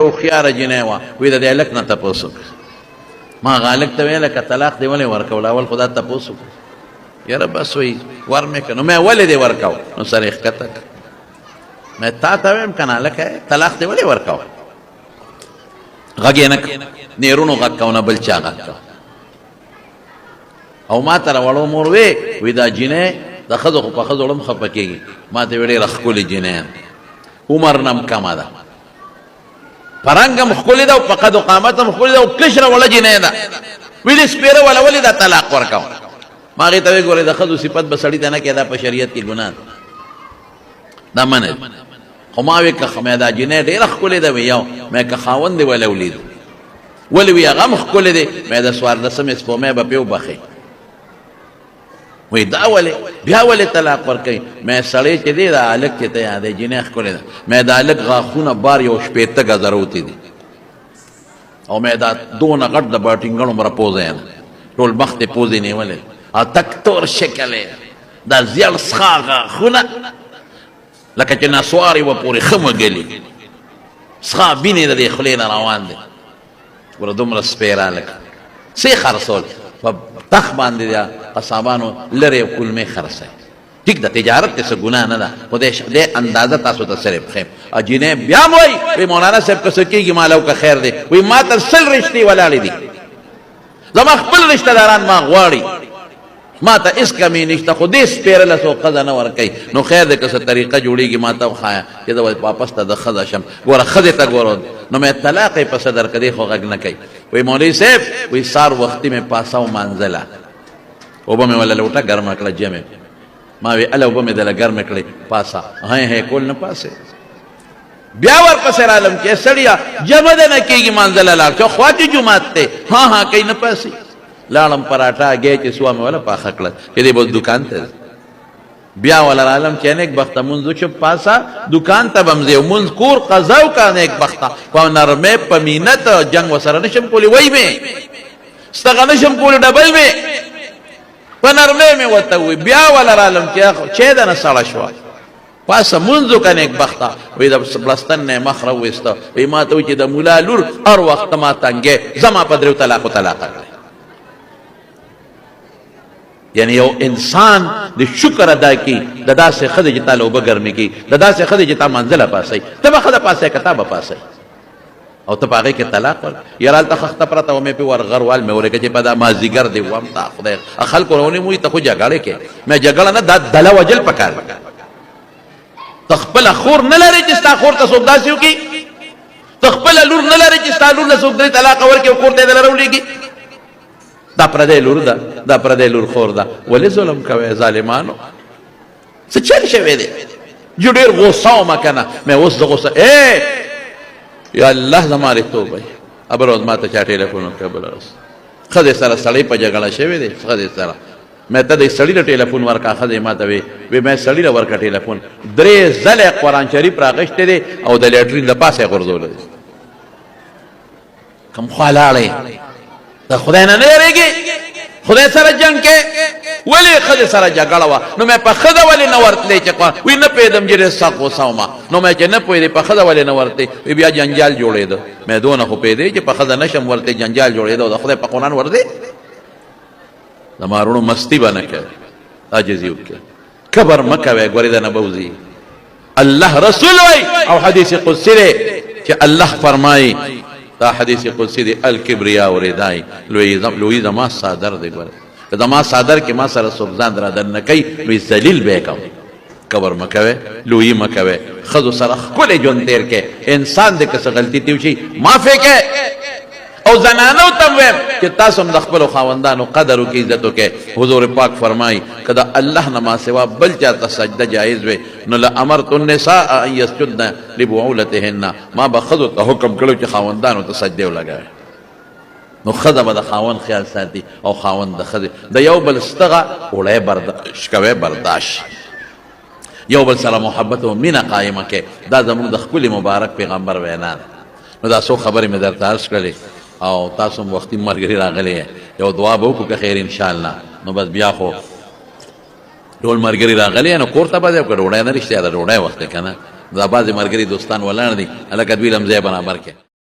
هوښیاره جینۍ وه، وی د دې هلک نه تپوس وکړه. ما هغه هلک ته ویل که طلاق دې ولې ورکول، اول خو دا تپوس وکړه. یاره بس وایي ور مې کړه، نو مې ولې دې ورکاو؟ نو سر یې ښکته کړ. مې تا ته وایم که نه هلکه طلاق دې ولې ورکاو؟ غږ یې نه کړ، نیرونو غږ کو نه بل چا غږ کو. او ما ته وړو مور وی وی دا جینۍ د ښځو خو په ښځو هم خفه کېږي. ما ته وی ډېره ښکلې جینۍ، عمر نه هم کمه ده، په رنګ هم ښکلې ده او په قد و قامت هم ښکلې ده او کشره وړه جینۍ ده. وی دې سپېره وله ولې دا طلاق ورکاو؟ ما هغې ته وی ګورې د ښځو صفت به سړي ته نه کوې، دا په شریعت کې ګناه ده، دا منع دی. خو ما وی که مې دا جینۍ ډېره ښکلې ده، وی یو مې که خاوند دې وله ولید، ولې وی هغه هم ښکلې دی، مې د 14مې سپوږمۍ به پرې وبخښې. وی دا ولې بیا ولې طلاق ورکوي؟ مې سړی چې دی دا هلک چې ته یادوې جینۍ ښکلې ده، مې د هلک غاښونه بار یو 60 ګزه روتي دي او مې دا دونه غټ د باټینګڼو عمره پوزه یې ده، ټول مخ دې پوزې نیولی او تک تور شکل یې، دا زیړ څښا غاښونه لکه چې نسوار یې ورپورې ښه مږلي، څښا وینې د دې خولې نه روان دی. ګوره دومره سپېره هلک څه خرڅول په تخ باندې د قصابانو لرې او کولمې خرڅوي. ټیک ده، تجارت کې څه ګناه نه ده، خو دې اندازه تاسو ته صرف ښیم. او جینۍ بیا هم وایي وایي مولانا صاحب که څه کېږي ما له وکړه خیر دی، وایي ما ته 100 رشتې ولاړې دي، زما خپل رشته داران ما غواړي، ما ته هیڅ کمی نشته، خو دې سپېره له څوک ښځه نه ورکوي. نو خیر دی که څه طریقه جوړېږي ما ته وښایه چې زه واپس ته د ښځه شم. ګوره ښځې ته ګوره، نو مې طلاق یې په څه درکړه، دی خو غږ نه کوي. وایي مولوي صاحب وایي سهار وختي مې پاسه ومانځله، اوبه مې وله لوټه ګرمه کړه، جمع ما وی اله اوبه مې دله ګرمې کړې، پاسه هی هی کول نه پاسې. بیا ورپسې رالم چې سړیه جمع ده نه کېږي، مانځله لاړ شه، خوا کې جومات دی، ها ها کوي نه پاسې. لاړم پراټه هګۍ چې سوه مې وله پاخه کړه چې دی به دوکان ته ځي. بیا وله رالم چې نېکبخته مونځ وشو، پاسه دوکان ته به هم ځې، مونځ کور قضا وکړه نېکبخته، په نرمۍ په مینت جنګ ورسره نشم کولی، وایي مې ستغه نشم کولی، ډبل مې په نرمۍ مې ورته ووایي. بیا وله رالم چې چای ده نه سړه شوه، پاسه مونځ وکړه نېکبخته. وایي د بړستن نه یې مخ راوویسته، وایي ما ته وایي چې د ملا لور هر وخت ما تنګې، زما په 3 طلاقو طلاقه کړې. یعنی یو انسان د شکر ادا کی د داسې ښځې چې تا له اوبه ګرمې کړي، د داسې ښځې چې تا منزله پاسوي، ته به ښځه پاسوې که تا به پاسوي، او ته په هغې کې طلاق ورکړې. یاره هلته خښته پرته وه، مې پرې ورغر وال مې ورکړه چې په دا مازدیګر دې وم تا خدای خلکو راونی موی ته خو جګړې کې مې جګړه نه، دا دله وجل پکار دی. ته خپله خور نه لرې چې ستا خور ته څوک داسې وکړي؟ ته خپله لور نه لرې چې ستا لور له څوک 3 طلاقه ورکړي او کور ته یې دله راولېږي؟ دا پردی لور ده، دا پردی لور خور ده، ولې ظلم کوئ ظالمانو؟ څه چل شوی دی؟ جو ډېر غوسه وم که نه، مې اوس زه غوسه ای یا الله زما دې توبه وي. بله ورځ ما ته چا ټیلیفون وکړ، بله ورځ ښځې سره سړی په جګړه شوی دی، ښځې سره مې ته د سړي له ټیلیفون ورکړه، ښځې ما ته وی وی مې سړي له ورکړه ټیلیفون، 3 ځله قرآن شریف راغشتی دی او د لیټرین د پاسه یې غورځولی دی. کوم خوا لاړې؟ د خدای نه نه یریږي، خدای سره جنگ کې ولې ښځې سره جګړه وه؟ نو مې په ښځه ولې نه ورتلې چې وی نه پوهېدم چې ډېر سخت غوسه وم، نو مې چې نه پوهېدې په ښځه ولې نه ورتلې؟ وی بیا جنجال جوړېده. مې دونه خو پوهېدې چې په ښځه نه شم ورتلې، جنجال جوړېده او د خدای په قرآن ورځې. زما وروڼو مستی به نه کوي، عاجزي وکړي، کبر مه کوئ، ګورې د نه به وځي. الله رسول وای او حدیث قدسی دی چې الله فرمایي، دا حدیث قدسی دی، الکبریا ردای، لوی زما صادر دی، ګوره که زما صادر کې ما سره څوک ځان را دننه کوي نو ذلیل به یې کوم. کبر مه کوئ، لویي مه کوئ، ښځو سره ښکلی ژوند تېر کړئ. انسان دی که څه غلطي ترې وشي معاف یې کړئ. او زنانو ته وایم چې تاسو هم د خپلو خاوندانو قدر وکړئ، عزت وکړئ. حضور پاک فرمایي که د الله نه ما سوا بل چا ته سجده جایز وي نو لامرت النساء ان یسجدن لبعولتهن، ما به ښځو ته حکم کړی چې خاوندانو ته سجدې ولګوي. نو ښځه به د خاوند خیال ساتي او خاوند د ښځې، د یو بل ستغه اوړی برداشت کوي، برداشت یو بل سره محبت او مینه قایمه کړئ. دا زموږ د ښکلي مبارک پیغمبر وینا ده. نو دا څو خبرې مې درته عرض کړلې او تاسو هم وختي ملګري راغلي، یو دعا به وکړو که خیر انشاءالله. نو بس بیا خو ټول ملګري راغلي، نو کور ته به ځئ که ډوډۍ نه رښتیا ده، ډوډۍ وخت دی که نه؟ دا بعضې ملګري دوستان ولاړ دي، هلکه دوی له هم ځای برابر کړئ.